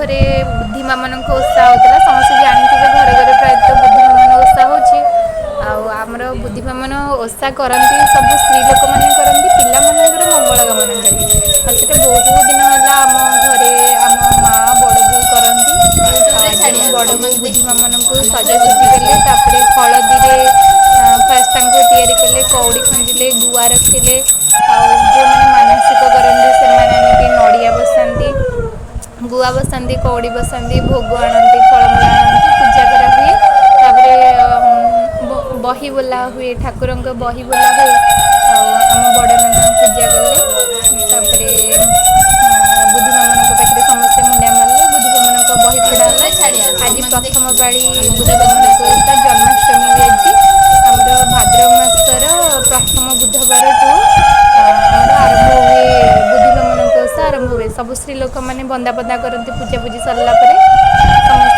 ଘରେ ବୁଦ୍ଧିମା ମାନଙ୍କ ଓଷା ହେଉଥିଲା। ସମସ୍ତେ ଜାଣିଥିବେ, ଘରେ ଘରେ ପ୍ରାୟତଃ ବୁଦ୍ଧିମା ଓଷା ହେଉଛି। ଆଉ ଆମର ବୁଦ୍ଧିମା ଓଷା କରନ୍ତି, ସବୁ ସ୍ତ୍ରୀ ଲୋକମାନେ କରନ୍ତି ପିଲାମାନଙ୍କର ମଙ୍ଗଳ କାମନା କରି। ଆଉ ସେଇଟା ବହୁତ ଦିନ ହେଲା ଆମ ଘରେ ଆମ ମା, ବଡ଼ ବୋଉ କରନ୍ତି। ଆଉ ଆଜି ମୋ ବଡ଼ ବୋଉ ବୁଦ୍ଧିମା ମାନଙ୍କୁ ସଜାସଜି କଲେ। ତାପରେ ହଳଦୀରେ ଫାଷ୍ଟ ତାଙ୍କୁ ତିଆରି କଲେ, କଉଡ଼ି ଖଞ୍ଜିଲେ, ଗୁଆ ରଖିଲେ। ଆଉ ଯେଉଁମାନେ ମାନସିକ କରନ୍ତି, ସେମାନେ ଆଣିକି ନଡ଼ିଆ ବସାନ୍ତି, ଗୁଆ ବସାନ୍ତି, କଉଡ଼ି ବସାନ୍ତି, ଭୋଗ ଆଣନ୍ତି, ଫଳମୂଳ ଆଣନ୍ତି, ପୂଜା କରାହୁଏ। ତାପରେ ବହି ବୋଲା ହୁଏ, ଠାକୁରଙ୍କ ବହି ବୋଲା ହୁଏ। ଆଉ ଆମ ବଡ଼ ନନା ପୂଜା କଲେ। ତାପରେ ବୁଦ୍ଧିମାମାନଙ୍କ ପାଖରେ ସମସ୍ତେ ମୁଣ୍ଡିଆ ମାରିଲେ, ବୁଦ୍ଧିମାମାନଙ୍କ ବହି ପଢ଼ା ହେଲା। ଆଜି ପ୍ରଥମ ପାଳି ବୁଦ୍ଧିମାମାନଙ୍କ ଓଷା। ଜନ୍ମାଷ୍ଟମୀ ବି ଆଜି। ଆମର ଭାଦ୍ରବ ମାସର ପ୍ରଥମ ବୁଧବାରଠୁ ଆମର ଆରମ୍ଭ ହୁଏ, ବୁଦ୍ଧିମାମାନଙ୍କ ଓଷା ଆରମ୍ଭ ହୁଏ। ସବୁ ସ୍ତ୍ରୀ ଲୋକମାନେ ବନ୍ଦାପନା କରନ୍ତି। ପୂଜାପୂଜି ସରିଲା ପରେ ସମସ୍ତେ